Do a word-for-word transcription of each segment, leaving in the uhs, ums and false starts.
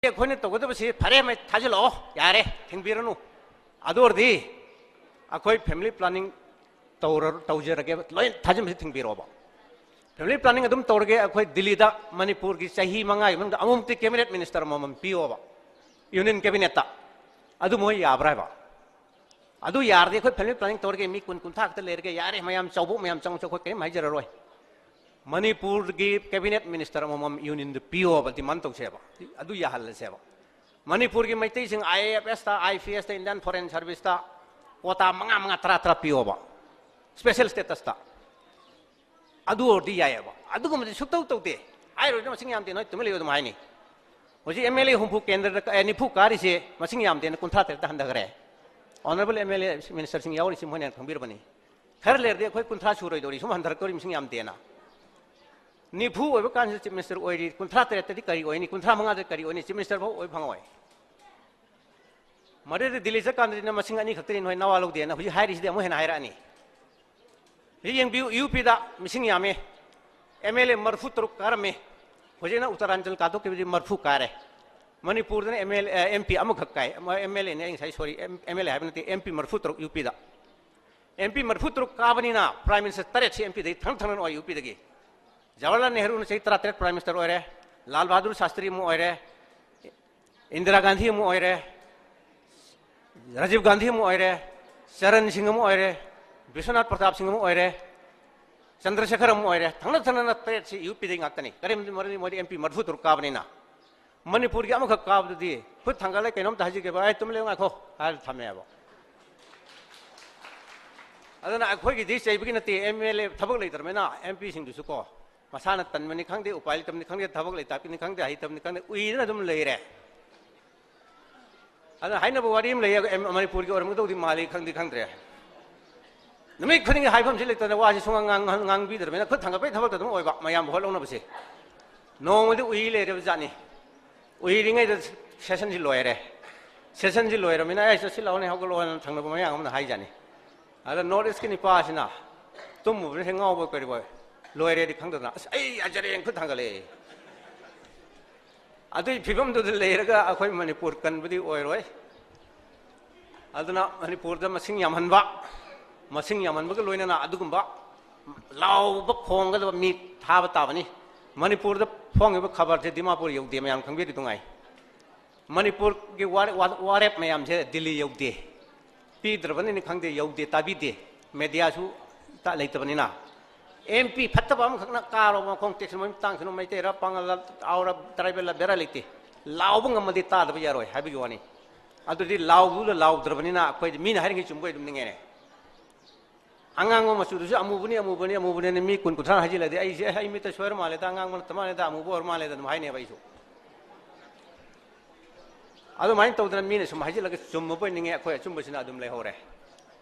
ꯑꯩꯈꯣꯏꯅ ꯇꯧꯒꯗꯕꯁꯤ ꯐꯔꯦ, ꯃꯩ ꯊꯥꯖꯤꯜꯂꯛꯑꯣ, ꯌꯥꯔꯦ, ꯊꯤꯡꯕꯤꯔꯅꯨ꯫ ꯑꯗꯨ ꯑꯣꯏꯔꯗꯤ ꯑꯩꯈꯣꯏ family planning ꯇꯧꯔ-, ꯇꯧꯖꯔꯒꯦ, ꯂꯣꯏ ꯊꯥꯖꯤꯟꯕꯁꯤ ꯊꯤꯡꯕꯤꯔꯛꯑꯣꯕ꯫ Family planning ꯑꯗꯨꯝ ꯇꯧꯔꯒꯦ, ꯑꯩꯈꯣꯏ ꯗꯤꯜꯂꯤꯗ ꯃꯅꯤꯄꯨꯔꯒꯤ ꯆꯍꯤ ꯃꯉꯥꯒꯤ ꯃꯅꯨꯡꯗ ꯑꯃꯨꯛꯇꯤ cabinet minister ꯑꯃꯃꯝ ꯄꯤꯌꯣꯕ, union cabinetꯇ꯫ ꯑꯗꯨ ꯃꯣꯏ ꯌꯥꯕ꯭ꯔꯥ ꯍꯥꯏꯕ? ꯑꯗꯨ ꯌꯥꯔꯗꯤ ꯑꯩꯈꯣꯏ family planning ꯇꯧꯔꯒꯦ, ꯃꯤ ꯀꯨꯟ ꯀꯨꯟꯊ꯭ꯔꯥ ꯈꯛꯇ ꯂꯩꯔꯒꯦ, ꯌꯥꯔꯦ, ꯃꯌꯥꯝ ꯆꯥꯎꯕꯣꯛ ꯃꯌꯥꯝ ꯆꯪꯉꯁꯨ ꯑꯩꯈꯣꯏ ꯀꯔꯤꯝ ꯍꯥꯏꯖꯔꯔꯣꯏ꯫ ꯃꯅꯤꯄꯨꯔꯒꯤ cabinet minister ꯑꯃꯃꯝ unionꯗ ꯄꯤꯌꯣꯕ, demand ꯇꯧꯁꯦꯕ, ꯑꯗꯨ ꯌꯥꯍꯜꯂꯁꯦꯕ꯫ ꯃꯅꯤꯄꯨꯔꯒꯤ ꯃꯩꯇꯩꯁꯤꯡ IAFSꯇ, IPSꯇ, Indian Foreign Serviceꯇ quota ꯃꯉꯥ, ꯃꯉꯥ, ꯇꯔꯥ, ꯇꯔꯥ ꯄꯤꯌꯣꯕ, special statusꯇ꯫ ꯑꯗꯨ ꯑꯣꯏꯔꯗꯤ ꯌꯥꯏꯑꯕ꯫ ꯑꯗꯨꯒꯨꯝꯕꯗꯤ ꯁꯨꯛꯇꯧ ꯇꯧꯗꯦ꯫ ꯍꯥꯏꯔꯣꯏꯗ, ꯃꯁꯤꯡ ꯌꯥꯝꯗꯦ, ꯅꯣꯏ ꯇꯨꯃꯤꯟ ꯂꯩꯌꯨ ꯑꯗꯨꯝ ꯍꯥꯏꯅꯤ꯫ ꯍꯧꯖꯤꯛ MLA ꯍꯨꯝꯐꯨ ꯀꯦꯟꯗ꯭ꯔꯗ ꯀꯛꯑꯦ, ꯅꯤꯐꯨ ꯀꯥꯔꯤꯁꯦ ꯃꯁꯤꯡ ꯌꯥꯝꯗꯦꯅ ꯀꯨꯟꯊ꯭ꯔꯥ ꯇꯔꯦꯠꯇ ꯍꯟꯊꯈ꯭ꯔꯦ꯫ Honourable MLA ministerꯁꯤꯡ ꯌꯥꯎꯔꯤꯁꯤ ꯃꯣꯏꯅ ꯈꯪꯕꯤꯔꯕꯅꯤ꯫ ꯈꯔ ꯂꯩꯔꯗꯤ ꯑꯩꯈꯣꯏ ꯀꯨꯟꯊ꯭ꯔꯥ ꯁꯨꯔꯣꯏꯗꯧꯔꯤ, ꯁꯨꯝ ꯍꯟꯊꯔꯛꯇꯧꯔꯤ, ꯃꯁꯤꯡ ꯌꯥꯝꯗꯦꯅ꯫ ꯅꯤꯐꯨ ꯑꯣꯏꯕ ꯀꯥꯟꯁꯤꯗ chief minister ꯑꯣꯏꯔꯤ, ꯀꯨꯟꯊ꯭ꯔꯥ ꯇꯔꯦꯠꯇꯗꯤ ꯀꯔꯤ ꯑꯣꯏꯅꯤ, ꯀꯨꯟꯊ꯭ꯔꯥ ꯃꯉꯥꯗ ꯀꯔꯤ ꯑꯣꯏꯅꯤ, chief minister ꯐꯥꯎ ꯑꯣꯏ ꯐꯪꯉꯣꯏ꯫ ꯃꯗꯨꯗꯤ ꯗꯤꯜꯂꯤ ꯆꯠꯀꯥꯟꯗꯗꯤ ꯅꯪ ꯃꯁꯤꯡ ꯑꯅꯤ ꯈꯛꯇꯅꯤ ꯅꯣꯏ ꯅꯋꯥ ꯂꯧꯗꯦꯅ ꯍꯧꯖꯤꯛ ꯍꯥꯏꯔꯤꯁꯤꯗꯤ ꯑꯃꯨꯛ ꯍꯦꯟꯅ ꯍꯥꯏꯔꯛꯑꯅꯤ꯫ ꯍꯧꯖꯤꯛ ꯌꯦꯡꯕꯤꯌꯨ, UPꯗ ꯃꯤꯁꯤꯡ ꯌꯥꯝꯃꯦ, MLA ꯃꯔꯤꯐꯨ ꯇꯔꯨꯛ ꯀꯥꯔꯝꯃꯦ, ꯍꯧꯖꯤꯛꯅ ꯎꯠꯇꯔꯥꯟꯆꯜ ꯀꯥꯊꯣꯛꯈꯤꯕꯗꯤ ꯃꯔꯤꯐꯨ ꯀꯥꯔꯦ꯫ ꯃꯅꯤꯄꯨꯔꯗꯅ MLA, MP ꯑꯃꯈꯛ ꯀꯥꯏ, MLAꯅꯦ ꯑꯩ ꯉꯁꯥꯏ, sorry, MLA ꯍꯥꯏꯕ ꯅꯠꯇꯦ, MP ꯃꯔꯤꯐꯨ ꯇꯔꯨꯛ UPꯗ꯫ MP ꯃꯔꯤꯐꯨ ꯇꯔꯨꯛ ꯀꯥꯕꯅꯤꯅ prime minister ꯇꯔꯦꯠꯁꯤ MPꯗꯒꯤ ꯊꯪꯅ ꯊꯪꯅꯅ ꯑꯣꯏ, UPꯗꯒꯤ꯫ ꯖꯋꯥꯍꯔꯂꯥꯜ ꯅꯦꯍꯔꯨꯅ ꯆꯍꯤ ꯇꯔꯥ ꯇꯔꯦꯠ prime minister ꯑꯣꯏꯔꯦ, ꯂꯥꯜ ꯕꯍꯥꯗꯨꯔ ꯁꯥꯁꯇ꯭ꯔꯤ ꯑꯃ ꯑꯣꯏꯔꯦ, ꯏꯟꯗꯤꯔꯥ ꯒꯥꯟꯙꯤ ꯑꯃ ꯑꯣꯏꯔꯦ, ꯔꯥꯖꯤꯕ ꯒꯥꯟꯙꯤ ꯑꯃ ꯑꯣꯏꯔꯦ, ꯆꯔꯟ ꯁꯤꯡ ꯑꯃ ꯑꯣꯏꯔꯦ, ꯕꯤꯁ꯭ꯋꯅꯥꯊ ꯄ꯭ꯔꯇꯥꯞ ꯁꯤꯡ ꯑꯃ ꯑꯣꯏꯔꯦ, ꯆꯟꯗ꯭ꯔꯁꯦꯈꯔ ꯑꯃ ꯑꯣꯏꯔꯦ, ꯊꯪꯅ ꯊꯪꯅꯅ ꯇꯔꯦꯠꯁꯤ UPꯗꯒꯤ ꯉꯥꯛꯇꯅꯤ꯫ ꯀꯔꯤꯒꯨꯝꯕ ꯃꯔꯝꯗꯤ ꯃꯣꯏꯗꯤ MP ꯃꯔꯤꯐꯨ ꯇꯔꯨꯛ ꯀꯥꯕꯅꯤꯅ꯫ ꯃꯅꯤꯄꯨꯔꯒꯤ ꯑꯃꯈꯛ ꯀꯥꯕꯗꯨꯗꯤ ꯈꯨꯠ ꯊꯥꯡꯒꯠꯂꯦ, "ꯀꯩꯅꯣꯝꯇ ꯍꯥꯏꯖꯒꯦꯕ, ꯑꯩ ꯇꯨꯃꯤꯟ ꯂꯩꯌꯨ, ꯉꯥꯏꯈꯣ" ꯍꯥꯏꯔ ꯊꯝꯃꯦꯕ꯫ ꯑꯗꯨꯅ ꯑꯩꯈꯣꯏꯒꯤꯗꯤ ꯆꯩꯕꯒꯤ ꯅꯠꯇꯦ, MLA ꯊꯕꯛ ꯂꯩꯇ꯭ꯔꯕꯅꯤꯅ MPꯁꯤꯡꯗꯨꯁꯨ ꯀꯣ, ꯃꯁꯥꯅ ꯇꯟꯕꯅꯤ ꯈꯪꯗꯦ, ꯎꯄꯥꯏ ꯂꯩꯇꯕꯅꯤ ꯈꯪꯗꯦ, ꯊꯕꯛ ꯂꯩꯇꯕꯅꯤ ꯈꯪꯗꯦ, ꯍꯩꯇꯕꯅꯤ ꯈꯪꯗꯦ, ꯎꯏꯗꯅ ꯑꯗꯨꯝ ꯂꯩꯔꯦ꯫ ꯑꯗꯨꯅ ꯍꯥꯏꯅꯕ ꯋꯥꯔꯤ ꯑꯃ ꯂꯩꯌꯦ, ꯑꯦꯝ-, ꯃꯅꯤꯄꯨꯔꯒꯤ ꯑꯣꯏꯔꯝꯒꯗꯧꯗꯤ ꯃꯥꯜꯂꯤ, ꯈꯪꯗꯤ ꯈꯪꯗ꯭ꯔꯦ꯫ ꯅꯨꯃꯤꯠ ꯈꯨꯗꯤꯡꯒꯤ ꯍꯥꯏꯐꯝꯁꯤ ꯂꯩꯇꯅ ꯋꯥꯁꯤ ꯁꯨꯡꯉꯥꯡ ꯉꯥꯡ-, ꯉꯥꯡꯕꯤꯗ꯭ꯔꯕꯅꯤꯅ ꯈꯨꯠ ꯊꯥꯡꯒꯠꯄꯩ ꯊꯕꯛꯇ ꯑꯗꯨꯝ ꯑꯣꯏꯕ, ꯃꯌꯥꯝꯕꯨ ꯍꯣꯠꯍꯧꯅꯕꯁꯦ꯫ ꯅꯣꯡꯃꯗꯤ ꯎꯏ ꯂꯩꯔꯕ ꯖꯥꯠꯅꯤ꯫ ꯎꯏꯔꯤꯉꯩꯗ sessionꯁꯤ ꯂꯣꯏꯔꯦ꯫ Sessionꯁꯤ ꯂꯣꯏꯔꯕꯅꯤꯅ, "ꯑꯩ ꯆꯠꯁꯤ ꯂꯥꯛꯑꯣꯅꯦ, ꯍꯧꯒꯠꯂꯛꯑꯣꯅ" ꯊꯪꯅꯕ ꯃꯌꯥꯡ ꯑꯃꯅ ꯍꯥꯏꯖꯥꯠꯅꯤ꯫ ꯑꯗ North Eastꯀꯤ ꯅꯤꯄꯥꯁꯤꯅ ꯇꯨꯝꯃꯨꯕꯅ ꯍꯦꯛ ꯉꯥꯎꯕ ꯀꯔꯤꯕꯣꯏ, ꯂꯣꯏꯔꯦꯗꯤ ꯈꯪꯗꯗꯅ, "ꯑꯁ, ꯑꯩ ꯌꯥꯖꯔꯦꯅ" ꯈꯨꯠ ꯊꯥꯡꯒꯠꯂꯛꯑꯦ꯫ ꯑꯗꯨꯒꯤ ꯐꯤꯕꯝꯗꯨꯗ ꯂꯩꯔꯒ ꯑꯩꯈꯣꯏ ꯃꯅꯤꯄꯨꯔ ꯀꯟꯕꯗꯤ ꯑꯣꯏꯔꯣꯏ꯫ ꯑꯗꯨꯅ ꯃꯅꯤꯄꯨꯔꯗ ꯃꯁꯤꯡ ꯌꯥꯝꯍꯟꯕ, ꯃꯁꯤꯡ ꯌꯥꯝꯍꯟꯕꯒ ꯂꯣꯏꯅꯅ ꯑꯗꯨꯒꯨꯝꯕ ꯂꯥꯎꯕ ꯈꯣꯡꯒꯗꯕ ꯃꯤ ꯊꯥꯕ ꯇꯥꯕꯅꯤ꯫ ꯃꯅꯤꯄꯨꯔꯗ ꯐꯣꯡꯉꯤꯕ ꯈꯕꯔꯁꯦ ꯗꯤꯃꯥꯄꯨꯔ ꯌꯧꯗꯦ, ꯃꯌꯥꯝ ꯈꯪꯕꯤꯔꯤꯗꯨꯉꯥꯏ꯫ ꯃꯅꯤꯄꯨꯔꯒꯤ ꯋꯥꯔꯦꯞ, ꯋꯥ-, ꯋꯥꯔꯦꯞ ꯃꯌꯥꯝꯁꯦ ꯗꯤꯜꯂꯤ ꯌꯧꯗꯦ꯫ ꯄꯤꯗ꯭ꯔꯕꯅꯤꯅ ꯈꯪꯗꯦ, ꯌꯧꯗꯦ, ꯇꯥꯕꯤꯗꯦ꯫ ꯃꯦꯗꯤꯌꯥꯁꯨ ꯂꯩꯇꯕꯅꯤꯅ꯫ ꯑꯦꯝ ꯄꯤ ꯐꯠꯇꯕ ꯑꯃꯈꯛꯅ ꯀꯥꯔꯣ, ꯃꯈꯣꯡ ꯇꯦꯛꯁꯅꯨ, ꯃꯃꯤꯠ ꯇꯥꯡꯁꯅꯨ, ꯃꯩꯇꯩꯔ, ꯄꯥꯉꯜꯂ, ꯑꯥꯎꯔ, ꯇ꯭ꯔꯥꯏꯕꯦꯜꯂ, ꯕꯦꯔꯥ ꯂꯩꯇꯦ꯫ ꯂꯥꯎꯕ ꯉꯝꯃꯗꯤ ꯇꯥꯗꯕ ꯌꯥꯔꯣꯏ ꯍꯥꯏꯕꯒꯤ ꯋꯥꯅꯤ꯫ ꯑꯗꯨꯗꯤ ꯂꯥꯎꯗꯨꯗ ꯂꯥꯎꯗ꯭ꯔꯕꯅꯤꯅ ꯑꯩꯈꯣꯏꯗꯤ ꯃꯤꯅ ꯍꯥꯏꯔꯤꯉꯩ ꯆꯨꯝꯕ ꯑꯗꯨꯝ ꯅꯤꯡꯉꯦꯅꯦ꯫ ꯑꯉꯥꯡꯕ ꯃꯆꯨꯗꯨꯁꯨ ꯑꯃꯨꯕꯅꯤ, ꯑꯃꯨꯕꯅꯤ, ꯑꯃꯨꯕꯅꯤꯅ ꯃꯤ ꯀꯨꯟ ꯀꯨꯟꯊ꯭ꯔꯥ ꯍꯥꯏꯖꯤꯜꯂꯗꯤ ꯑꯩꯁꯦ, "ꯑꯦ, ꯑꯩ ꯃꯤꯠꯇ ꯁꯣꯏꯔ ꯃꯥꯜꯂꯦꯗ, ꯑꯉꯥꯡꯕ ꯅꯠꯇ ꯃꯥꯜꯂꯦꯗ, ꯑꯃꯨꯕ ꯑꯣꯏꯔ ꯃꯥꯜꯂꯦꯗ" ꯑꯗꯨꯝ ꯍꯥꯏꯅꯦꯕ ꯑꯩꯁꯨ꯫ ꯑꯗꯨꯃꯥꯏꯅ ꯇꯧꯗꯅ ꯃꯤꯅ ꯁꯨꯝ ꯍꯥꯏꯖꯤꯜꯂꯒ ꯆꯨꯝꯃꯕꯣꯏ ꯅꯤꯡꯉꯦ, ꯑꯩꯈꯣꯏ ꯑꯆꯨꯝꯕꯁꯤꯅ ꯑꯗꯨꯝ ꯂꯩꯍꯧꯔꯦ꯫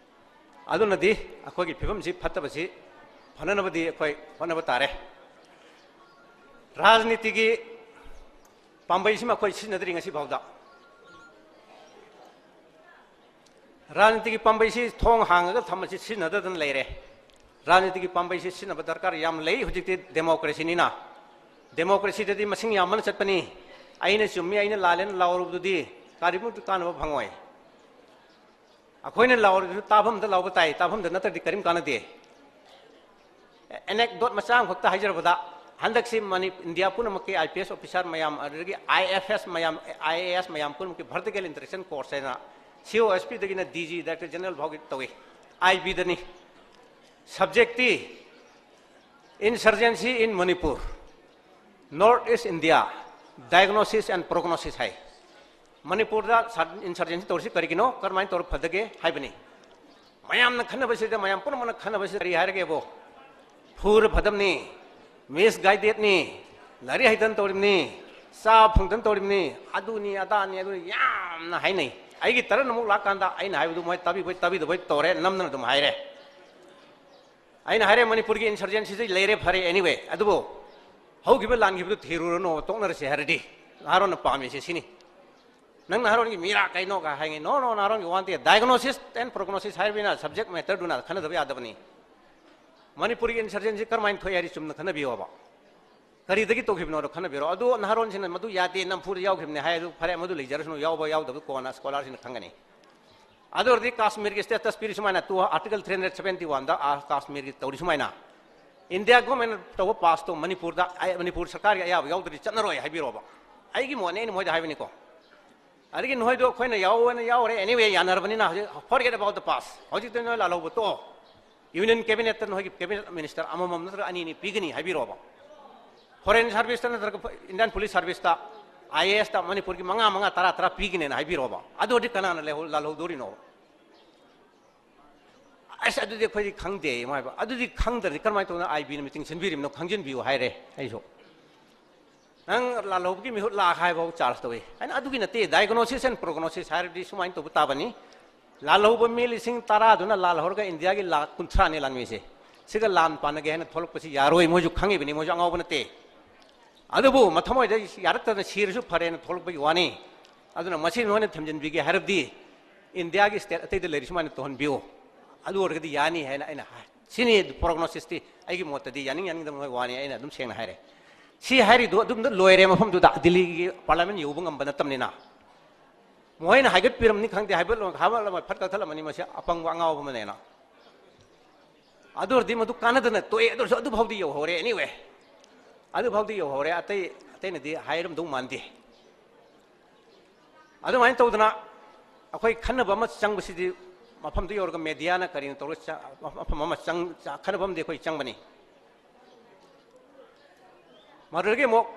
ꯑꯗꯨꯅꯗꯤ ꯑꯩꯈꯣꯏꯒꯤ ꯐꯤꯕꯝꯁꯤ ꯐꯠꯇꯕꯁꯤ ꯐꯅꯅꯕꯗꯤ ꯑꯩꯈꯣꯏ ꯍꯣꯠꯅꯕ ꯇꯥꯔꯦ꯫ ꯔꯥꯖꯅꯤꯇꯤꯒꯤ ꯄꯥꯝꯕꯩꯁꯤꯃ ꯑꯩꯈꯣꯏ ꯁꯤꯖꯤꯟꯅꯗ꯭ꯔꯤ ꯉꯁꯤ ꯐꯥꯎꯗ꯫ ꯔꯥꯖꯅꯤꯇꯤꯒꯤ ꯄꯥꯝꯕꯩꯁꯤ ꯊꯣꯡ ꯍꯥꯡꯉꯒ ꯊꯝꯕꯁꯤ ꯁꯤꯖꯤꯟꯅꯗꯗꯅ ꯂꯩꯔꯦ꯫ ꯔꯥꯖꯅꯤꯇꯤꯒꯤ ꯄꯥꯝꯕꯩꯁꯤ ꯁꯤꯖꯤꯟꯅꯕ ꯗꯔꯀꯥꯔ ꯌꯥꯝ ꯂꯩ꯫ ꯍꯧꯖꯤꯛꯇꯤ ꯗꯦꯃꯣꯀ꯭ꯔꯦꯁꯤꯅꯤꯅ꯫ ꯗꯦꯃꯣꯀ꯭ꯔꯦꯁꯤꯗꯗꯤ ꯃꯁꯤꯡ ꯌꯥꯝꯕꯅ ꯆꯠꯄꯅꯤ꯫ ꯑꯩꯅ ꯆꯨꯝꯃꯤ, ꯑꯩꯅ ꯂꯥꯜꯂꯦꯅ ꯂꯥꯎꯔꯨꯕꯗꯨꯗꯤ ꯀꯔꯤꯃꯠꯇ ꯀꯥꯟꯅꯕ ꯐꯪꯉꯣꯏ꯫ ꯑꯩꯈꯣꯏꯅ ꯂꯥꯎꯔꯤꯗꯨꯁꯨ ꯇꯥꯐꯝꯗ ꯂꯥꯎꯕ ꯇꯥꯏ, ꯇꯥꯐꯝꯗ ꯅꯠꯇ꯭ꯔꯗꯤ ꯀꯔꯤꯝ ꯀꯥꯟꯅꯗꯦ꯫ ꯑꯦꯅꯦꯛꯗꯣꯠ ꯃꯆꯥ ꯑꯃꯈꯛꯇ ꯍꯥꯏꯖꯔꯕꯗ, ꯍꯟꯗꯛꯁꯤ ꯃꯅꯤ-, ꯏꯟꯗꯤꯌꯥ ꯄꯨꯝꯅꯃꯛꯀꯤ ꯑꯥꯏ ꯄꯤ ꯑꯦꯁ ꯑꯣꯐꯤꯁꯥꯔ ꯃꯌꯥꯝ, ꯑꯗꯨꯗꯒꯤ ꯑꯥꯏ ꯑꯦꯐ ꯑꯦꯁ ꯃꯌꯥꯝ, ꯑꯥꯏ ꯑꯦ ꯑꯦꯁ ꯃꯌꯥꯝ ꯄꯨꯝꯅꯃꯛꯀꯤ vertical integration course ꯍꯥꯏꯅ ꯁꯤ ꯑꯣ ꯑꯦꯁ ꯄꯤꯗꯒꯤꯅ ꯗꯤ ꯖꯤ, director general ꯐꯥꯎꯒꯤ ꯇꯧꯏ꯫ ꯑꯥꯏ ꯕꯤꯗꯅꯤ꯫ Subjectꯇꯤ Insurgency in Manipur, North East India, Diagnosis and Prognosis ꯍꯥꯏ꯫ ꯃꯅꯤꯄꯨꯔꯗ ꯁ-, insurgency ꯇꯧꯔꯤꯁꯤ ꯀꯔꯤꯒꯤꯅꯣ, ꯀꯔꯝꯍꯥꯏꯅ ꯇꯧꯔ ꯐꯗꯒꯦ ꯍꯥꯏꯕꯅꯤ꯫ ꯃꯌꯥꯝꯅ ꯈꯟꯅꯕꯁꯤꯗ, ꯃꯌꯥꯝ ꯄꯨꯝꯅꯃꯛꯅ ꯈꯟꯅꯕꯁꯤꯗ ꯀꯔꯤ ꯍꯥꯏꯔꯒꯦꯕꯣ? ꯐꯨꯔ ꯐꯗꯝꯅꯤ, misguidedꯅꯤ, ꯂꯥꯏꯔꯤꯛ ꯍꯩꯇꯅ ꯇꯧꯔꯤꯕꯅꯤ, ꯆꯥꯕ ꯐꯪꯗꯅ ꯇꯧꯔꯤꯕꯅꯤ, ꯑꯗꯨꯅꯤ ꯑꯗꯥꯅꯤ ꯑꯗꯨꯅꯤ ꯌꯥꯝꯅ ꯍꯥꯏꯅꯩ꯫ ꯑꯩꯒꯤ turn ꯑꯃꯨꯛ ꯂꯥꯛꯀꯥꯟꯗ ꯑꯩꯅ ꯍꯥꯏꯕꯗꯨ ꯃꯣꯏ ꯇꯥꯕꯤꯕꯣꯏ ꯇꯥꯕꯤꯗꯕꯣꯏ ꯇꯧꯔꯦ, ꯅꯝꯗꯅ ꯑꯗꯨꯝ ꯍꯥꯏꯔꯦ꯫ ꯑꯩꯅ ꯍꯥꯏꯔꯦ, ꯃꯅꯤꯄꯨꯔꯒꯤ insurgencyꯁꯤ ꯂꯩꯔꯦ, ꯐꯔꯦ, anyway, ꯑꯗꯨꯕꯨ ꯍꯧꯈꯤꯕ ꯂꯥꯟꯈꯤꯕꯗꯨ ꯊꯤꯔꯨꯔꯅꯣ, ꯇꯣꯛꯅꯔꯁꯦ ꯍꯥꯏꯔꯗꯤ ꯅꯍꯥꯔꯣꯟꯅ ꯄꯥꯝꯃꯤꯁꯦ ꯁꯤꯅꯤ꯫ ꯅꯪ ꯅꯍꯥꯔꯣꯟꯒꯤ ꯃꯤꯔꯥ ꯀꯩꯅꯣꯒ ꯍꯥꯏꯉꯩ, no, no, ꯅꯍꯥꯔꯣꯟꯒꯤ ꯋꯥ ꯅꯠꯇꯦ꯫ Diagnosis and prognosis ꯍꯥꯏꯔꯤꯕꯅ subject matterꯗꯨꯅ ꯈꯟꯅꯗꯕ ꯌꯥꯗꯕꯅꯤ꯫ ꯃꯅꯤꯄꯨꯔꯒꯤ insurgency ꯀꯔꯝꯍꯥꯏꯅ ꯊꯣꯛꯏ ꯍꯥꯏꯗꯤ ꯆꯨꯝꯅ ꯈꯟꯅꯕꯤꯌꯣꯕ꯫ ꯀꯔꯤꯗꯒꯤ ꯇꯧꯈꯤꯕꯅꯣꯗꯣ ꯈꯟꯅꯕꯤꯔꯣ꯫ ꯑꯗꯨ ꯅꯍꯥꯔꯣꯟꯁꯤꯅ ꯃꯗꯨ ꯌꯥꯗꯦ, ꯅꯝꯐꯨꯗ ꯌꯥꯎꯈꯤꯕꯅꯤ ꯍꯥꯏ, ꯑꯗꯨ ꯐꯔꯦ, ꯃꯗꯨ ꯂꯩꯖꯔꯁꯅꯨ, ꯌꯥꯎꯕ ꯌꯥꯎꯗꯕ ꯀꯣꯟꯅ ꯁ꯭ꯀꯣꯂꯥꯔꯁꯤꯡꯅ ꯈꯪꯒꯅꯤ꯫ ꯑꯗꯨ ꯑꯣꯏꯔꯗꯤ ꯀꯥꯁꯃꯤꯔꯒꯤ ꯁ꯭ꯇꯦꯇꯁ ꯄꯤꯔꯤ ꯁꯨꯃꯥꯏꯅ, two, article three hundred seventy ꯋꯥꯟꯗ, ꯑꯥ, ꯀꯥꯁꯃꯤꯔꯒꯤ ꯇꯧꯔꯤ ꯁꯨꯃꯥꯏꯅ, ꯏꯟꯗꯤꯌꯥ ꯒꯣꯔꯃꯦꯟꯅ ꯇꯧꯕ ꯄꯥꯁꯇꯣ ꯃꯅꯤꯄꯨꯔꯗ, ꯑꯩ, ꯃꯅꯤꯄꯨꯔ ꯁꯔꯀꯥꯔꯒꯤ ꯑꯌꯥꯕ ꯌꯥꯎꯗ꯭ꯔꯗꯤ ꯆꯠꯅꯔꯣꯏ ꯍꯥꯏꯕꯤꯔꯣꯕ꯫ ꯑꯩꯒꯤ ꯃꯣꯠꯅꯦ, ꯑꯩꯅ ꯃꯣꯏꯗ ꯍꯥꯏꯕꯅꯤꯀꯣ꯫ ꯑꯗꯒꯤ ꯅꯣꯏꯗꯣ ꯑꯩꯈꯣꯏꯅ ꯌꯥꯎꯕꯅ ꯌꯥꯎꯔꯦ, anyway, ꯌꯥꯅꯔꯕꯅꯤꯅ ꯍꯧꯖꯤꯛ forget about the past꯫ ꯍꯧꯖꯤꯛꯇꯤ ꯅꯣꯏ ꯂꯥꯜꯍꯧꯕ ꯇꯣꯛꯑꯣ꯫ ꯌꯨꯅꯤꯌꯟ ꯀꯦꯕꯤꯅꯦꯠꯇ ꯅꯣꯏꯒꯤ ꯀꯦꯕꯤꯅꯦꯠ ꯃꯤꯅꯤꯁꯇꯔ ꯑꯃꯃꯝ ꯅꯠꯇ꯭ꯔꯒ ꯑꯅꯤ ꯑꯅꯤ ꯄꯤꯒꯅꯤ ꯍꯥꯏꯕꯤꯔꯣꯕ꯫ ꯐꯣꯔꯦꯟ ꯁꯥꯔꯚꯤꯁꯇ ꯅꯠꯇ꯭ꯔꯒ ꯏꯟꯗꯤꯌꯥꯟ ꯄꯨꯂꯤꯁ ꯁꯥꯔꯚꯤꯁꯇ, ꯑꯥꯏ ꯑꯦ ꯑꯦꯁꯇ ꯃꯅꯤꯄꯨꯔꯒꯤ ꯃꯉꯥ, ꯃꯉꯥ, ꯇꯔꯥ, ꯇꯔꯥ ꯄꯤꯒꯅꯦꯅ ꯍꯥꯏꯕꯤꯔꯣꯕ꯫ ꯑꯗꯨ ꯑꯣꯏꯔꯗꯤ ꯀꯅꯥꯅ ꯂꯩꯍꯧ-, ꯂꯥꯜꯍꯧꯗꯣꯔꯤꯅꯣ? ꯑꯁ, ꯑꯗꯨꯗꯤ ꯑꯩꯈꯣꯏꯗꯤ ꯈꯪꯗꯦ, ꯏꯃꯥ ꯏꯕ꯫ ꯑꯗꯨꯗꯤ ꯈꯪꯗ꯭ꯔꯗꯤ ꯀꯔꯝꯍꯥꯏꯅ ꯇꯧꯗꯅ ꯑꯥꯏ ꯕꯤꯅ ꯃꯤꯇꯤꯡ ꯁꯤꯟꯕꯤꯔꯤꯕꯅꯣ? ꯈꯪꯖꯤꯟꯕꯤꯌꯨ ꯍꯥꯏꯔꯦ ꯑꯩꯁꯨ꯫ ꯅꯪ ꯂꯥꯜꯍꯧꯕꯒꯤ ꯃꯤꯍꯨꯠ ꯂꯥꯛ ꯍꯥꯏꯕ ꯆꯥꯔꯖ ꯇꯧꯏ꯫ ꯑꯩꯅ, "ꯑꯗꯨꯒꯤ ꯅꯠꯇꯦ, diagnosis and prognosis ꯍꯥꯏꯔꯗꯤ ꯁꯨꯃꯥꯏꯅ ꯇꯧꯕ ꯇꯥꯕꯅꯤ꯫ ꯂꯥꯜꯍꯧꯕ ꯃꯤ ꯂꯤꯁꯤꯡ ꯇꯔꯥꯗꯨꯅ ꯂꯥꯜꯍꯧꯔꯒ ꯏꯟꯗꯤꯌꯥꯒꯤ ꯂꯥꯛ ꯀꯨꯟꯊ꯭ꯔꯥꯅꯤ ꯂꯥꯟꯃꯤꯁꯦ꯫ ꯁꯤꯒ ꯂꯥꯟ ꯄꯥꯟꯅꯒꯦ ꯍꯥꯏꯅ ꯊꯣꯛꯂꯛꯄꯁꯤ ꯌꯥꯔꯣꯏ, ꯃꯣꯏꯁꯨ ꯈꯪꯉꯤꯕꯅꯤ, ꯃꯣꯏꯁꯨ ꯑꯉꯥꯎꯕ ꯅꯠꯇꯦ꯫ ꯑꯗꯨꯕꯨ ꯃꯊꯃꯣꯏꯗ ꯌꯥꯔꯛꯇꯗꯅ ꯁꯤꯔꯁꯨ ꯐꯔꯦꯅ ꯊꯣꯛꯂꯛꯄꯒꯤ ꯋꯥꯅꯤ꯫ ꯑꯗꯨꯅ ꯃꯁꯤ ꯅꯣꯏꯅ ꯊꯝꯖꯤꯟꯕꯤꯒꯦ ꯍꯥꯏꯔꯕꯗꯤ ꯏꯟꯗꯤꯌꯥꯒꯤ state ꯑꯇꯩꯗ ꯂꯩꯔꯤ ꯁꯨꯃꯥꯏꯅ ꯇꯧꯍꯟꯕꯤꯌꯨ꯫ ꯑꯗꯨ ꯑꯣꯏꯔꯒꯗꯤ ꯌꯥꯅꯤ ꯍꯥꯏꯅ ꯑꯩꯅ ꯍꯥꯏ꯫ ꯁꯤꯅꯤ prognosisꯇꯤ꯫ ꯑꯩꯒꯤ ꯃꯣꯠꯇꯗꯤ ꯌꯥꯅꯤꯡ ꯌꯥꯅꯤꯡꯗꯕ ꯃꯣꯏ ꯋꯥꯅꯤ, ꯑꯩꯅ ꯑꯗꯨꯝ ꯁꯦꯡꯅ ꯍꯥꯏꯔꯦ꯫ ꯁꯤ ꯍꯥꯏꯔꯤꯗꯣ ꯑꯗꯨꯝꯗ ꯂꯣꯏꯔꯦ, ꯃꯐꯝꯗꯨꯗ ꯗꯤꯜꯂꯤꯒꯤ ꯄꯥꯔꯂꯤꯌꯥꯃꯦꯟ ꯌꯧꯕ ꯉꯝꯕ ꯅꯠꯇꯕꯅꯤꯅ꯫ ꯃꯈꯣꯏꯅ ꯍꯥꯏꯒꯠꯄꯤꯔꯝꯅꯤ ꯈꯪꯗꯦ, ꯍꯥꯏꯒꯠꯂꯝ-, ꯍꯥꯏꯒꯠꯂꯝꯃꯣꯏ, ꯐꯠ ꯀꯛꯊꯠꯂꯝꯃꯅꯤ, ꯃꯁꯤ ꯑꯄꯪꯕ ꯑꯉꯥꯎꯕ ꯑꯃꯅꯦꯅ꯫ ꯑꯗꯨ ꯑꯣꯏꯔꯗꯤ ꯃꯗꯨ ꯀꯥꯟꯅꯗꯅ ꯇꯣꯛꯑꯦ꯫ ꯑꯗꯨ ꯑꯣꯏꯔꯁꯨ ꯑꯗꯨ ꯐꯥꯎꯗꯤ ꯌꯧꯍꯧꯔꯦ, anyway꯫ ꯑꯗꯨ ꯐꯥꯎꯗꯤ ꯌꯧꯍꯧꯔꯦ, ꯑꯇꯩ, ꯑꯇꯩꯅꯗꯤ ꯍꯥꯏꯔꯝꯗꯧ ꯃꯥꯟꯗꯦ꯫ ꯑꯗꯨꯃꯥꯏꯅ ꯇꯧꯗꯅ ꯑꯩꯈꯣꯏ ꯈꯟꯅꯕ ꯑꯃ ꯆꯪꯕꯁꯤꯗꯤ ꯃꯐꯝꯗꯨ ꯌꯧꯔꯒ ꯃꯦꯗꯤꯌꯥꯅ ꯀꯔꯤꯅ ꯇꯧꯔꯒ ꯆ-, ꯃꯐꯝ ꯑꯃ ꯆꯪ-, ꯆ-, ꯈꯟꯅꯕ ꯑꯃꯗꯤ ꯑꯩꯈꯣꯏ ꯆꯪꯕꯅꯤ꯫ ꯃꯗꯨꯗꯒꯤ ꯑꯃꯨꯛ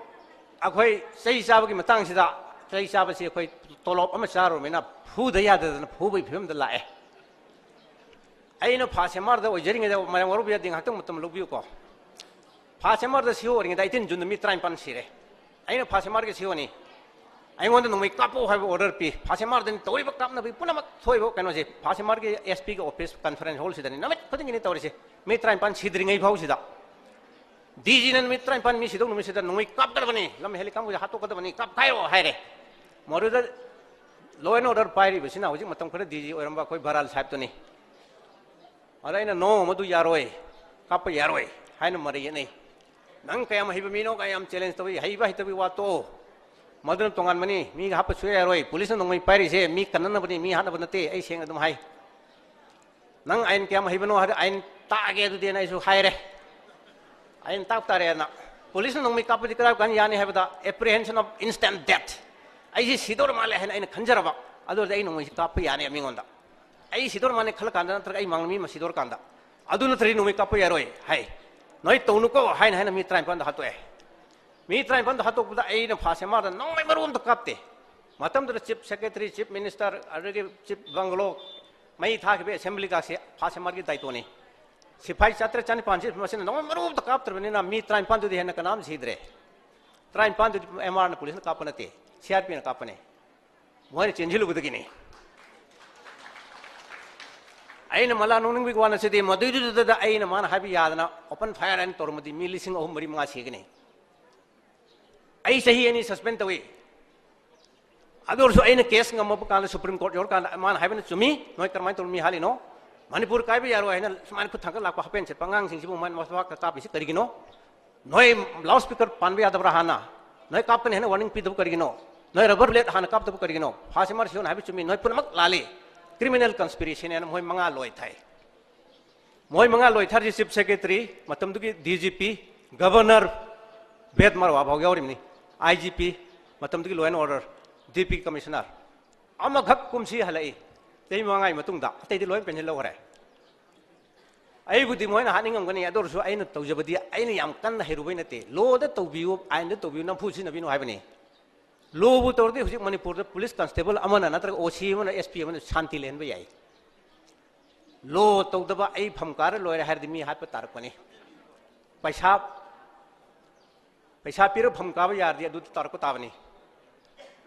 ꯑꯩꯈꯣꯏ ꯆꯩ ꯆꯥꯕꯒꯤ ꯃꯇꯥꯡꯁꯤꯗ, ꯆꯩ ꯆꯥꯕꯁꯤ ꯑꯩꯈꯣꯏ ꯇꯣꯂꯣꯞ ꯑꯃ ꯆꯥꯔꯨꯔꯕꯅꯤꯅ ꯐꯨꯗ ꯌꯥꯗꯗꯅ ꯐꯨꯕꯒꯤ ꯐꯤꯕꯝꯗ ꯂꯥꯛꯑꯦ꯫ ꯑꯩꯅ first M Rꯗ ꯑꯣꯏꯖꯔꯤꯉꯩꯗ, ꯃꯌꯥꯝ ꯋꯥꯔꯧꯕ ꯌꯥꯗꯦ, ꯉꯥꯏꯍꯥꯛꯇꯪ ꯃꯇꯝ ꯂꯧꯕꯤꯌꯨꯀꯣ꯫ First M Rꯗ C O ꯑꯣꯏꯔꯤꯉꯩꯗ eighteen Juneꯗ ꯃꯤ ꯇꯔꯥꯅꯤꯄꯥꯟ ꯁꯤꯔꯦ꯫ ꯑꯩꯅ first M Rꯒꯤ C Oꯅꯤ꯫ ꯑꯩꯉꯣꯟꯗ ꯅꯣꯡꯃꯩ ꯀꯥꯞꯄꯣ ꯍꯥꯏꯕ order ꯄꯤ꯫ First M Rꯗꯅꯤ ꯇꯧꯔꯤꯕ ꯀꯥꯞꯅꯕꯒꯤ ꯄꯨꯝꯅꯃꯛ ꯊꯣꯛꯏꯕ ꯀꯩꯅꯣꯁꯦ꯫ First M Rꯒꯤ S Pꯒꯤ office conference hallꯁꯤꯗꯅꯤ ꯅꯨꯃꯤꯠ ꯈꯨꯗꯤꯡꯒꯤꯅꯤ ꯇꯧꯔꯤꯁꯦ꯫ ꯃꯤ ꯇꯔꯥꯅꯤꯄꯥꯟ ꯁꯤꯗ꯭ꯔꯤꯉꯩ ꯐꯥꯎꯁꯤꯗ꯫ DGꯅ ꯅꯨꯃꯤꯠ ꯇꯔꯥꯅꯤꯄꯥꯟ ꯃꯤ ꯁꯤꯗꯧ ꯅꯨꯃꯤꯠꯁꯤꯗ ꯅꯣꯡꯃꯩ ꯀꯥꯞꯀꯗꯕꯅꯤ, ꯂꯝ ꯍꯦꯜꯂꯤ ꯀꯥꯡꯕꯨꯁꯦ ꯍꯥꯠꯇꯣꯛꯀꯗꯕꯅꯤ, ꯀꯥꯞꯈꯥꯏꯔꯣ ꯍꯥꯏꯔꯦ꯫ ꯃꯗꯨꯗ law and order ꯄꯥꯏꯔꯤꯕꯁꯤꯅ ꯍꯧꯖꯤꯛ ꯃꯇꯝ ꯈꯔ DG ꯑꯣꯏꯔꯝꯕ ꯑꯩꯈꯣꯏ ꯕꯔꯥꯜ ꯁꯥꯍꯦꯕꯇꯨꯅꯤ꯫ ꯑꯗ ꯑꯩꯅ, "No, ꯃꯗꯨ ꯌꯥꯔꯣꯏ, ꯀꯥꯞꯄ ꯌꯥꯔꯣꯏ" ꯍꯥꯏꯅ ꯃꯔꯩ ꯌꯦꯠꯅꯩ꯫ ꯅꯪ ꯀꯌꯥꯝ ꯍꯩꯕ ꯃꯤꯅꯣ ꯀꯥꯏ ꯌꯥꯝ ꯆꯦꯂꯦꯟꯖ ꯇꯧꯏ꯫ ꯍꯩꯕ ꯍꯩꯇꯕꯒꯤ ꯋꯥ ꯇꯣꯛꯑꯣ, ꯃꯗꯨꯅ ꯇꯣꯉꯥꯟꯕꯅꯤ꯫ ꯃꯤꯒ ꯍꯥꯞꯄ ꯁꯨꯌꯥ ꯌꯥꯔꯣꯏ꯫ ꯄꯨꯂꯤꯁꯅ ꯅꯣꯡꯃꯩ ꯄꯥꯏꯔꯤꯁꯦ ꯃꯤ ꯀꯟꯅꯅꯕꯅꯤ, ꯃꯤ ꯍꯥꯠꯅꯕ ꯅꯠꯇꯦ꯫ ꯑꯩ ꯁꯦꯡꯅ ꯑꯗꯨꯝ ꯍꯥꯏ꯫ ꯅꯪ ꯑꯥꯏꯟ ꯀꯌꯥꯝ ꯍꯩꯕꯅꯣ ꯍꯥꯏꯗꯤ ꯑꯥꯏꯟ ꯇꯥꯛꯑꯒꯦ ꯑꯗꯨꯗꯤ ꯑꯩꯁꯨ ꯍꯥꯏꯔꯦ꯫ ꯑꯥꯏꯟ ꯇꯥꯛ ꯇꯥꯔꯦꯅ꯫ ꯄꯨꯂꯤꯁꯅ ꯅꯣꯡꯃꯩ ꯀꯥꯞꯄꯗꯤ ꯀꯗꯥꯏ ꯀꯥꯟ ꯌꯥꯅꯤ ꯍꯥꯏꯕꯗ, apprehension of instant death, ꯑꯩꯁꯤ ꯁꯤꯗꯧꯔ ꯃꯥꯜꯂꯦ ꯍꯥꯏꯅ ꯑꯩꯅ ꯈꯟꯖꯔꯕ, ꯑꯗꯨ ꯑꯣꯏꯔꯗꯤ ꯑꯩ ꯅꯣꯡꯃꯩꯁꯤ ꯀꯥꯞꯄ ꯌꯥꯅꯤ ꯃꯤꯉꯣꯟꯗ꯫ ꯑꯩ ꯁꯤꯗꯧꯔ ꯃꯥꯜꯂꯦ ꯈꯜꯂ ꯀꯥꯟꯗ ꯅꯠꯇ꯭ꯔꯒ ꯑꯩ ꯃꯥꯡꯗ ꯃꯤ ꯑꯃ ꯁꯤꯗꯧꯔ ꯀꯥꯟꯗ, ꯑꯗꯨ ꯅꯠꯇ꯭ꯔꯗꯤ ꯅꯣꯡꯃꯩ ꯀꯥꯞꯄ ꯌꯥꯔꯣꯏ ꯍꯥꯏ꯫ ꯅꯣꯏ ꯇꯧꯅꯨꯀꯣ ꯍꯥꯏꯅ ꯍꯥꯏꯅ ꯃꯤ ꯇꯔꯥꯅꯤꯄꯥꯟꯗꯣ ꯍꯥꯠꯇꯣꯛꯑꯦ꯫ ꯃꯤ ꯇꯔꯥꯅꯤꯄꯥꯟꯗꯣ ꯍꯥꯠꯇꯣꯛꯄꯗ ꯑꯩꯅ ꯐꯥꯁ ꯑꯦꯝ ꯑꯥꯔꯗ ꯅꯣꯡꯃꯩ ꯃꯔꯨ ꯑꯃꯇ ꯀꯥꯞꯇꯦ꯫ ꯃꯇꯝꯗꯨꯗ ꯆꯤꯐ ꯁꯦꯀ꯭ꯔꯦꯇꯔꯤ, ꯆꯤꯐ ꯃꯤꯅꯤꯁꯇꯔ, ꯑꯗꯨꯗꯒꯤ ꯆꯤꯐ ꯕꯪꯒꯂꯣ, ꯃꯩ ꯊꯥꯈꯤꯕ ꯑꯦꯁꯦꯝꯕ꯭ꯂꯤꯒꯁꯦ ꯐꯥꯁ ꯑꯦꯝ ꯑꯥꯔꯒꯤ ꯗꯥꯏꯇꯣꯅꯤ꯫ ꯁꯤꯐꯥꯏ ꯆꯥꯇ꯭ꯔꯦꯠ ꯆꯥꯅꯤꯄꯥꯟꯁꯤ ꯃꯁꯤꯅ ꯅꯣꯡꯃꯩ ꯃꯔꯨ ꯑꯃꯇ ꯀꯥꯞꯇ꯭ꯔꯕꯅꯤꯅ ꯃꯤ ꯇꯔꯥꯅꯤꯄꯥꯟꯗꯨꯗꯤ ꯍꯦꯟꯅ ꯀꯅꯥꯝ ꯁꯤꯗ꯭ꯔꯦ꯫ ꯇꯔꯥꯅꯤꯄꯥꯟꯗꯨꯗꯤ ꯑꯦꯝ ꯑꯥꯔꯅ, ꯄꯨꯂꯤꯁꯅ ꯀꯥꯞꯄ ꯅꯠꯇꯦ, ꯁꯤ ꯑꯥꯔ ꯄꯤꯅ ꯀꯥꯞꯄꯅꯦ꯫ ꯃꯣꯏꯅ ꯆꯦꯟꯁꯤꯜꯂꯨꯕꯗꯒꯤꯅꯤ꯫ ꯑꯩꯅ ꯃꯂꯥ ꯅꯣꯛꯅꯤꯡꯕꯒꯤ ꯋꯥ ꯅꯠꯆꯗꯦ, ꯃꯗꯨꯏꯗꯨꯗ ꯑꯩꯅ ꯃꯥꯅ ꯍꯥꯏꯕ ꯌꯥꯗꯅ open fire ꯍꯥꯏꯅ ꯇꯧꯔꯝꯃꯗꯤ ꯃꯤ ꯂꯤꯁꯤꯡ ꯑꯍꯨꯝ, ꯃꯔꯤ, ꯃꯉꯥ ꯁꯤꯒꯅꯤ꯫ ꯑꯩ ꯆꯍꯤ ꯑꯅꯤ ꯁꯁꯄꯦꯟ ꯇꯧꯏ꯫ ꯑꯗꯨ ꯑꯣꯏꯔꯁꯨ ꯑꯩꯅ ꯀꯦꯁ ꯉꯝꯃꯕ ꯀꯥꯟꯗ, ꯁꯨꯄ꯭ꯔꯤꯝ ꯀꯣꯔꯠ ꯌꯧꯔꯀꯥꯟꯗ ꯃꯥꯅ ꯍꯥꯏꯕꯅ ꯆꯨꯝꯃꯤ, ꯅꯣꯏ ꯀꯔꯝꯍꯥꯏꯅ ꯇꯧꯔ ꯃꯤ ꯍꯥꯠꯂꯤꯅꯣ? ꯃꯅꯤꯄꯨꯔ ꯀꯥꯏꯕ ꯌꯥꯔꯣꯏ ꯍꯥꯏꯅ ꯁꯨꯃꯥꯏꯅ ꯈꯨꯠ ꯊꯥꯡꯒꯠ ꯂꯥꯛꯄ ꯍꯥꯄꯦꯟ ꯁꯦꯠꯄ ꯑꯉꯥꯡꯁꯤꯡꯁꯤꯕꯨ ꯃꯣꯏꯅ ꯃꯁꯥ ꯀꯥꯞꯄꯤꯁꯤ ꯀꯔꯤꯒꯤꯅꯣ? ꯅꯣꯏ ꯂꯥꯎꯠ ꯁ꯭ꯄꯤꯀꯔ ꯄꯥꯟꯕ ꯌꯥꯗꯕ꯭ꯔꯥ ꯍꯥꯟꯅ? ꯅꯣꯏ ꯀꯥꯞꯀꯅꯤ ꯍꯥꯏꯅ ꯋꯥꯔꯅꯤꯡ ꯄꯤꯗꯕ ꯀꯔꯤꯒꯤꯅꯣ? ꯅꯣꯏ ꯔꯕꯔ ꯕ꯭ꯂꯦꯗ ꯍꯥꯟꯅ ꯀꯥꯞꯇꯕ ꯀꯔꯤꯒꯤꯅꯣ? ꯐꯥꯁ ꯑꯦꯝ ꯑꯥꯔ ꯁꯤꯌꯣꯅ ꯍꯥꯏꯕ ꯆꯨꯝꯃꯤ, ꯅꯣꯏ ꯄꯨꯝꯅꯃꯛ ꯂꯥꯜꯂꯤ꯫ ꯀ꯭ꯔꯤꯃꯤꯅꯦꯜ ꯀꯟꯁꯄꯤꯔꯦꯁꯤꯅꯤ ꯍꯥꯏꯅ ꯃꯣꯏ ꯃꯉꯥ ꯂꯣꯏ ꯊꯥꯏ꯫ ꯃꯣꯏ ꯃꯉꯥ ꯂꯣꯏ ꯊꯥꯔꯤꯁꯤ ꯆꯤꯐ ꯁꯦꯀ꯭ꯔꯦꯇꯔꯤ, ꯃꯇꯝꯗꯨꯒꯤ ꯗꯤ ꯖꯤ ꯄꯤ, ꯒꯕꯔꯅꯔ, ꯕꯦꯗ ꯃꯔꯋꯥ ꯐꯥꯎ ꯌꯥꯎꯔꯤꯕꯅꯤ, ꯑꯥꯏ ꯖꯤ ꯄꯤ, ꯃꯇꯝꯗꯨꯒꯤ law and order, D P commissioner. ꯑꯃꯈꯛ ꯀꯨꯝꯁꯤ ꯍꯜꯂꯛꯏ, ꯆꯍꯤ ꯃꯉꯥꯒꯤ ꯃꯇꯨꯡꯗ, ꯑꯇꯩꯗꯤ ꯂꯣꯏ ꯄꯦꯟꯁꯤꯜ ꯂꯧꯈ꯭ꯔꯦ꯫ ꯑꯩꯕꯨꯗꯤ ꯃꯣꯏꯅ ꯍꯥꯠꯅꯤꯡꯉꯝꯒꯅꯤ, ꯑꯗꯨ ꯑꯣꯏꯔꯁꯨ ꯑꯩꯅ ꯇꯧꯖꯕꯗꯤ ꯑꯩꯅ ꯌꯥꯝ ꯀꯟꯅ ꯍꯩꯔꯨꯕꯩ ꯅꯠꯇꯦ꯫ ꯂꯣꯗ ꯇꯧꯕꯤꯌꯨ, ꯑꯥꯏꯟꯗ ꯇꯧꯕꯤꯌꯨ, ꯅꯝꯐꯨ ꯁꯤꯖꯤꯟꯅꯕꯤꯅꯨ ꯍꯥꯏꯕꯅꯤ꯫ ꯂꯣꯕꯨ ꯇꯧꯔꯗꯤ ꯍꯧꯖꯤꯛ ꯃꯅꯤꯄꯨꯔꯗ ꯄꯨꯂꯤꯁ ꯀꯟꯁꯇꯦꯕꯜ ꯑꯃꯅ ꯅꯠꯇ꯭ꯔꯒ ꯑꯣ ꯁꯤ ꯑꯃꯅ, ꯑꯦꯁ ꯄꯤ ꯑꯃꯅ ꯁꯥꯟꯇꯤ ꯂꯩꯍꯟꯕ ꯌꯥꯏ꯫ ꯂꯣ ꯇꯧꯗꯕ ꯑꯩ ꯐꯝ ꯀꯥꯔ ꯂꯣꯏꯔꯦ ꯍꯥꯏꯔꯗꯤ ꯃꯤ ꯍꯥꯠꯄ ꯇꯥꯔꯛꯄꯅꯤ꯫ ꯄꯩꯁꯥ, ꯄꯩꯁꯥ ꯄꯤꯔꯒ ꯐꯝ ꯀꯥꯕ ꯌꯥꯔꯗꯤ ꯑꯗꯨ ꯇꯥꯔꯛꯄ ꯇꯥꯕꯅꯤ꯫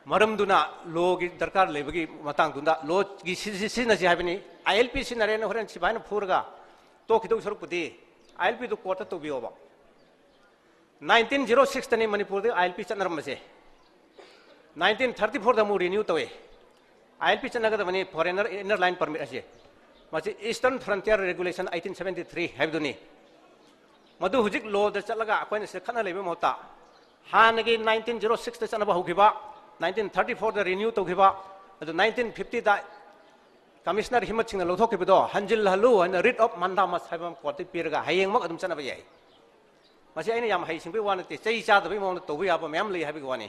ꯃꯔꯝꯗꯨꯅ ꯂꯣꯒꯤ ꯗꯔꯀꯥꯔ ꯂꯩꯕꯒꯤ ꯃꯇꯥꯡꯗꯨꯗ ꯂꯣꯒꯤ ꯁꯤ-, ꯁꯤ-, ꯁꯤꯖꯤꯟꯅꯁꯤ ꯍꯥꯏꯕꯅꯤ꯫ ꯑꯥꯏ ꯑꯦꯜ ꯄꯤ ꯁꯤꯖꯤꯟꯅꯔꯦꯅ ꯍꯣꯔꯦꯟ ꯁꯤꯐꯥꯏꯅ ꯐꯨꯔꯒ ꯇꯣꯛꯈꯤꯗꯧ ꯁꯔꯨꯛꯄꯨꯗꯤ ꯑꯥꯏ ꯑꯦꯜ ꯄꯤꯗꯨ ꯀꯣꯔꯠꯇ ꯇꯧꯕꯤꯌꯣꯕ꯫ ꯅꯥꯏꯟꯇꯤꯟ ꯖꯤꯔꯣ ꯁꯤꯛꯁꯇꯅꯤ ꯃꯅꯤꯄꯨꯔꯗ ꯑꯥꯏ ꯑꯦꯜ ꯄꯤ ꯆꯠꯅꯔꯝꯕꯁꯦ꯫ ꯅꯥꯏꯟꯇꯤꯟ ꯊꯥꯔꯇꯤ ꯐꯣꯔꯗ ꯑꯃꯨꯛ ꯔꯤꯅ꯭ꯌꯨ ꯇꯧꯏ꯫ ꯑꯥꯏ ꯑꯦꯜ ꯄꯤ ꯆꯠꯅꯒꯗꯕꯅꯤ, ꯐꯣꯔꯦꯅꯔ ꯏꯟꯅꯔ ꯂꯥꯏꯟ ꯄꯔꯃꯤꯠ ꯑꯁꯦ꯫ ꯃꯁꯤ Eastern Frontier Regulation eighteen seventy three ꯍꯥꯏꯕꯗꯨꯅꯤ꯫ ꯃꯗꯨ ꯍꯧꯖꯤꯛ ꯂꯣꯗ ꯆꯠꯂꯒ ꯑꯩꯈꯣꯏꯅ ꯁꯤꯗ ꯈꯠꯅ ꯂꯩꯕꯒꯤ ꯃꯍꯨꯠꯇ, ꯍꯥꯟꯅꯒꯤ ꯅꯥꯏꯟꯇꯤꯟ ꯖꯤꯔꯣ ꯁꯤꯛꯁꯇ ꯆꯠꯅꯕ ꯍꯧꯈꯤꯕ, ꯅꯥꯏꯟꯇꯤꯟ ꯊꯥꯔꯇꯤ ꯐꯣꯔꯗ ꯔꯤꯅ꯭ꯌꯨ ꯇꯧꯈꯤꯕ, ꯑꯗꯨ ꯅꯥꯏꯟꯇꯤꯟ ꯐꯤꯐꯇꯤꯗ ꯀꯃꯤꯁꯅꯔ ꯍꯤꯃꯠ ꯁꯤꯡꯅ ꯂꯧꯊꯣꯛꯈꯤꯕꯗꯣ ꯍꯟꯖꯤꯜꯍꯜꯂꯨ ꯍꯥꯏꯅ ꯔꯤꯠ ꯑꯣꯐ ꯃꯟꯗꯥꯃꯁ ꯍꯥꯏꯕ ꯑꯃ ꯀꯣꯔꯠꯇ ꯄꯤꯔꯒ ꯍꯌꯦꯡꯃꯛ ꯑꯗꯨꯝ ꯆꯠꯅꯕ ꯌꯥꯏ꯫ ꯃꯁꯤ ꯑꯩꯅ ꯌꯥꯝ ꯍꯩꯁꯤꯡꯕꯒꯤ ꯋꯥ ꯅꯠꯇꯦ, ꯆꯩ ꯆꯥꯗꯕꯒꯤ ꯃꯑꯣꯡꯗ ꯇꯧꯕ ꯌꯥꯕ ꯃꯌꯥꯝ ꯂꯩ ꯍꯥꯏꯕꯒꯤ ꯋꯥꯅꯤ꯫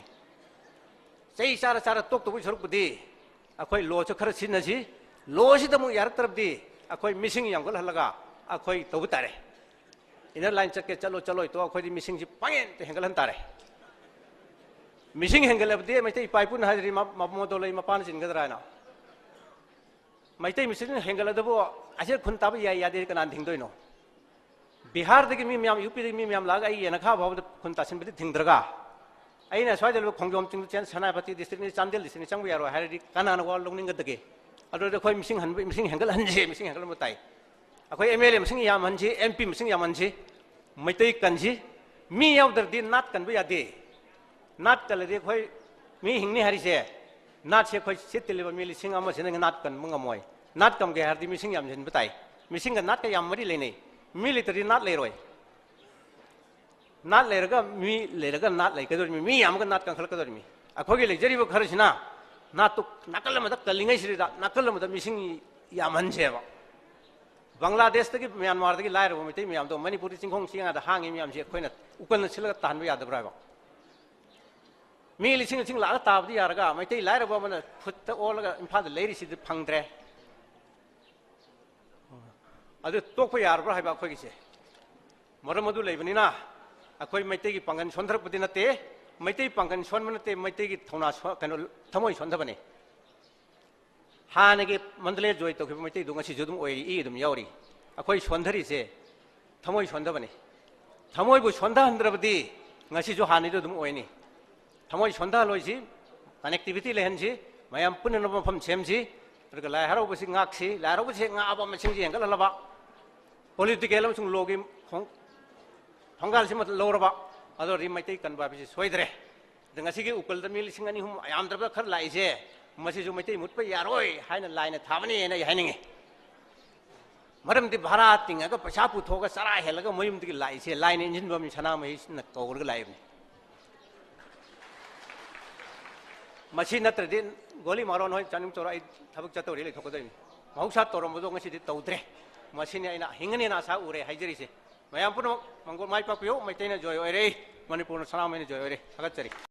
ꯆꯩ ꯆꯥꯔ ꯆꯥꯔ ꯇꯣꯛꯇꯧꯕꯒꯤ ꯁꯔꯨꯛꯄꯨꯗꯤ ꯑꯩꯈꯣꯏ ꯂꯣꯁꯨ ꯈꯔ ꯁꯤꯖꯤꯟꯅꯁꯤ, ꯂꯣꯁꯤꯗ ꯑꯃꯨꯛ ꯌꯥꯔꯛꯇ꯭ꯔꯕꯗꯤ ꯑꯩꯈꯣꯏ ꯃꯤꯁꯤꯡ ꯌꯥꯝꯒꯠꯍꯜꯂꯒ ꯑꯩꯈꯣꯏ ꯇꯧꯕ ꯇꯥꯔꯦ꯫ ꯏꯟꯅꯔ ꯂꯥꯏꯟ ꯆꯠꯀꯦ ꯆꯠꯂꯣ ꯆꯠꯂꯣꯏ ꯇꯣ ꯑꯩꯈꯣꯏꯗꯤ ꯃꯤꯁꯤꯡꯁꯤ ꯄꯪꯍꯦꯟꯇ ꯍꯦꯟꯒꯠꯍꯟ ꯇꯥꯔꯦ꯫ ꯃꯤꯁꯤꯡ ꯍꯦꯟꯒꯠꯂꯕꯗꯤ ꯃꯩꯇꯩ ꯏꯄꯥ ꯏꯄꯨꯅ ꯍꯥꯏꯔꯤ ꯃ-, ꯃꯃꯣꯟꯗꯣ ꯂꯩ ꯃꯄꯥꯅ ꯆꯤꯟꯒꯗ꯭ꯔꯥ ꯍꯥꯏꯅ꯫ ꯃꯩꯇꯩ ꯃꯁꯤꯡ ꯍꯦꯟꯒꯠꯂꯗꯕꯨ ꯑꯁꯤ ꯈꯨꯟ ꯇꯥꯕ ꯌꯥꯏ ꯌꯥꯗꯦ ꯀꯅꯥꯅ ꯊꯤꯡꯗꯣꯏꯅꯣ? ꯕꯤꯍꯥꯔꯗꯒꯤ ꯃꯤ ꯃꯌꯥꯝ, ꯌꯨ ꯄꯤꯗꯒꯤ ꯃꯤ ꯃꯌꯥꯝ ꯂꯥꯛꯑꯒ ꯑꯩ ꯌꯦꯅꯈꯥ ꯐꯥꯎꯕꯗ ꯈꯨꯟ ꯇꯥꯁꯤꯟꯕꯗꯤ ꯊꯤꯡꯗ꯭ꯔꯒ, ꯑꯩꯅ ꯁ꯭ꯋꯥꯏꯗ ꯂꯩꯕ ꯈꯣꯡꯖꯣꯝ ꯆꯤꯡꯗ ꯆꯦꯟ-, ꯁꯦꯅꯥꯄꯇꯤ ꯗꯤꯁꯇ꯭ꯔꯤꯛꯅꯤ, ꯆꯥꯟꯗꯦꯜ ꯗꯤꯁꯇ꯭ꯔꯤꯛꯅꯤ ꯆꯪꯕ ꯌꯥꯔꯣꯏ ꯍꯥꯏꯔꯗꯤ ꯀꯅꯥꯅ ꯋꯥ ꯂꯧꯅꯤꯡꯒꯗꯒꯦ? ꯑꯗꯨꯗꯤ ꯑꯩꯈꯣꯏ ꯃꯤꯁꯤꯡ ꯍꯟꯕ, ꯃꯤꯁꯤꯡ ꯍꯦꯟꯒꯠꯍꯟꯁꯤ, ꯃꯤꯁꯤꯡ ꯍꯦꯟꯒꯠꯍꯟꯕ ꯇꯥꯏ꯫ ꯑꯩꯈꯣꯏ ꯑꯦꯝ ꯑꯦꯜ ꯑꯦ ꯃꯁꯤꯡ ꯌꯥꯝꯍꯟꯁꯤ, ꯑꯦꯝ ꯄꯤ ꯃꯁꯤꯡ ꯌꯥꯝꯍꯟꯁꯤ, ꯃꯩꯇꯩ ꯀꯟꯁꯤ꯫ ꯃꯤ ꯌꯥꯎꯗ꯭ꯔꯗꯤ ꯅꯥꯠ ꯀꯟꯕ ꯌꯥꯗꯦ꯫ ꯅꯥꯠ ꯀꯜꯂꯗꯤ ꯑꯩꯈꯣꯏ ꯃꯤ ꯍꯤꯡꯅꯤ ꯍꯥꯏꯔꯤꯁꯦ, ꯅꯥꯠꯁꯦ ꯑꯩꯈꯣꯏ ꯁꯤ ꯇꯤꯜꯂꯤꯕ ꯃꯤ ꯂꯤꯁꯤꯡ ꯑꯃꯁꯤꯅ ꯅꯥꯠ ꯀꯟꯕ ꯉꯝꯃꯣꯏ꯫ ꯅꯥꯠ ꯀꯟꯒꯦ ꯍꯥꯏꯔꯗꯤ ꯃꯤꯁꯤꯡ ꯌꯥꯝꯁꯤꯟꯕ ꯇꯥꯏ꯫ ꯃꯤꯁꯤꯡꯒ ꯅꯥꯠꯀ ꯌꯥꯝ ꯃꯔꯤ ꯂꯩꯅꯩ꯫ ꯃꯤ ꯂꯩꯇ꯭ꯔꯗꯤ ꯅꯥꯠ ꯂꯩꯔꯣꯏ꯫ ꯅꯥꯠ ꯂꯩꯔꯒ ꯃꯤ ꯂꯩꯔꯒ ꯅꯥꯠ ꯂꯩꯒꯗꯧꯔꯤꯃꯤ꯫ ꯃꯤ ꯌꯥꯝꯃꯒ ꯅꯥꯠ ꯀꯟꯈꯠꯂꯛꯀꯗꯧꯔꯤꯃꯤ꯫ ꯑꯩꯈꯣꯏꯒꯤ ꯂꯩꯖꯔꯤꯕ ꯈꯔꯁꯤꯅ ꯅꯥꯠꯇꯨ ꯅꯥꯀꯜ ꯑꯃꯗ ꯀꯜꯂꯤꯉꯩꯁꯤꯗ ꯅꯥꯀꯜ ꯑꯃꯗ ꯃꯤꯁꯤꯡ ꯌꯥꯝꯍꯟꯁꯦꯕ꯫ ꯕꯪꯒ꯭ꯂꯥꯗꯦꯁꯇꯒꯤ, ꯃ꯭ꯌꯥꯟꯃꯥꯔꯗꯒꯤ ꯂꯥꯏꯔꯕ ꯃꯩꯇꯩ ꯃꯌꯥꯝꯗꯣ ꯃꯅꯤꯄꯨꯔꯗ ꯆꯤꯡꯈꯣꯡ ꯆꯤꯡꯌꯥꯗ ꯍꯥꯡꯉꯤ ꯃꯌꯥꯝꯁꯦ ꯑꯩꯈꯣꯏꯅ ꯎꯀꯜꯅ ꯁꯤꯜꯂꯒ ꯇꯥꯍꯟꯕ ꯌꯥꯗꯕ꯭ꯔꯥ ꯍꯥꯏꯕ? ꯃꯤ ꯂꯤꯁꯤꯡ ꯂꯤꯁꯤꯡ ꯂꯥꯛꯑꯒ ꯇꯥꯕꯗꯤ ꯌꯥꯔꯒ ꯃꯩꯇꯩ ꯂꯥꯏꯔꯕ ꯑꯃꯅ ꯐꯨꯠꯇ ꯑꯣꯜꯂꯒ ꯏꯝꯐꯥꯜꯗ ꯂꯩꯔꯤꯁꯤꯗꯤ ꯐꯪꯗ꯭ꯔꯦ꯫ ꯑꯗꯨ ꯇꯣꯛꯄ ꯌꯥꯔꯕ꯭ꯔꯥ ꯍꯥꯏꯕ ꯑꯩꯈꯣꯏꯒꯤꯁꯦ? ꯃꯔꯝ ꯑꯗꯨ ꯂꯩꯕꯅꯤꯅ ꯑꯩꯈꯣꯏ ꯃꯩꯇꯩꯒꯤ ꯄꯥꯡꯒꯜ ꯁꯣꯟꯊꯔꯛꯄꯗꯤ ꯅꯠꯇꯦ, ꯃꯩꯇꯩ ꯄꯥꯡꯒꯜ ꯁꯣꯟꯕ ꯅꯠꯇꯦ, ꯃꯩꯇꯩꯒꯤ ꯊꯧꯅꯥ ꯁꯣ-, ꯀꯩꯅꯣ, ꯊꯃꯣꯏ ꯁꯣꯟꯊꯕꯅꯤ꯫ ꯍꯥꯟꯅꯒꯤ ꯃꯟꯗꯂꯦ ꯖꯣꯏ ꯇꯧꯈꯤꯕ ꯃꯩꯇꯩꯗꯨ ꯉꯁꯤꯁꯨ ꯑꯗꯨꯝ ꯑꯣꯏꯔꯤ, ꯑꯗꯨꯝ ꯌꯥꯎꯔꯤ꯫ ꯑꯩꯈꯣꯏ ꯁꯣꯟꯊꯔꯤꯁꯦ ꯊꯃꯣꯏ ꯁꯣꯟꯊꯕꯅꯤ꯫ ꯊꯃꯣꯏꯕꯨ ꯁꯣꯟꯊꯍꯟꯗ꯭ꯔꯕꯗꯤ ꯉꯁꯤꯁꯨ ꯍꯥꯟꯅꯩꯗꯨ ꯑꯗꯨꯝ ꯑꯣꯏꯅꯤ꯫ ꯊꯃꯣꯏ ꯁꯣꯟꯊꯍꯜꯂꯣꯏꯁꯤ, ꯀꯅꯦꯛꯇꯤꯚꯤꯇꯤ ꯂꯩꯍꯟꯁꯤ, ꯃꯌꯥꯝ ꯄꯨꯟꯅꯅꯕ ꯃꯐꯝ ꯁꯦꯝꯁꯤ꯫ ꯑꯗꯨꯒ ꯂꯥꯏ ꯍꯔꯥꯎꯕꯁꯤ ꯉꯥꯛꯁꯤ, ꯂꯥꯏ ꯍꯔꯥꯎꯕꯁꯤ ꯉꯥꯛꯑꯕ ꯃꯁꯤꯡꯁꯤ ꯍꯦꯟꯒꯠꯍꯜꯂꯕ, ꯄꯣꯂꯤꯇꯤꯀꯦꯜ ꯑꯃꯁꯨꯡ ꯂꯣꯒꯤ ꯈꯣꯡ-, ꯊꯣꯡꯒꯥꯜꯁꯤꯃ ꯂꯧꯔꯕ, ꯑꯗꯨ ꯑꯣꯏꯔꯗꯤ ꯃꯩꯇꯩ ꯀꯟꯕ ꯍꯥꯏꯕꯁꯤ ꯁꯣꯏꯗ꯭ꯔꯦ꯫ ꯑꯗ ꯉꯁꯤꯒꯤ ꯎꯀꯜꯗ ꯃꯤ ꯂꯤꯁꯤꯡ ꯑꯅꯤ ꯑꯍꯨꯝ ꯌꯥꯝꯗ꯭ꯔꯕꯗ ꯈꯔ ꯂꯥꯛꯏꯁꯦ, ꯃꯁꯤꯁꯨ ꯃꯩꯇꯩ ꯃꯨꯠꯄ ꯌꯥꯔꯣꯏ ꯍꯥꯏꯅ ꯂꯥꯏꯅ ꯊꯥꯕꯅꯦꯅ ꯑꯩ ꯍꯥꯏꯅꯤꯡꯉꯤ꯫ ꯃꯔꯝꯗꯤ ꯚꯔꯥ ꯇꯤꯡꯉꯒ ꯄꯩꯁꯥ ꯄꯨꯊꯣꯛꯑꯒ ꯆꯔꯥ ꯍꯦꯜꯂꯒ ꯃꯌꯨꯝꯗꯒꯤ ꯂꯥꯛꯏꯁꯦ ꯂꯥꯏꯅ ꯏꯟꯁꯤꯟꯕ ꯃꯤ ꯁꯅꯥꯃꯍꯤꯅ ꯀꯧꯔꯒ ꯂꯥꯛꯏꯕꯅꯤ꯫ ꯃꯁꯤ ꯅꯠꯇ꯭ꯔꯗꯤ ꯒꯣꯂꯤ ꯃꯥꯔꯣꯟ ꯍꯣꯏ ꯆꯥꯅꯤꯡ ꯆꯧꯔ ꯑꯩ ꯊꯕꯛ ꯆꯠꯇꯧꯔꯤ ꯂꯩꯊꯣꯛꯀꯗꯣꯏꯅꯤ꯫ ꯃꯍꯧꯁꯥ ꯇꯧꯔꯝꯕꯗꯣ ꯉꯁꯤꯗꯤ ꯇꯧꯗ꯭ꯔꯦ꯫ ꯃꯁꯤꯅꯤ ꯑꯩꯅ ꯍꯤꯡꯒꯅꯤꯅ ꯑꯥꯁꯥ ꯎꯔꯦ ꯍꯥꯏꯖꯔꯤꯁꯦ꯫ ꯃꯌꯥꯝ ꯄꯨꯝꯅꯃꯛ ꯃꯪꯒꯣꯜ ꯃꯥꯏ ꯄꯥꯛꯄꯤꯌꯨ꯫ ꯃꯩꯇꯩꯅ ꯖꯣꯏ ꯑꯣꯏꯔꯦ꯫ ꯃꯅꯤꯄꯨꯔꯅ ꯁꯅꯥꯃꯍꯤꯅ ꯖꯣꯏ ꯑꯣꯏꯔꯦ꯫ ꯊꯥꯒꯠꯆꯔꯤ꯫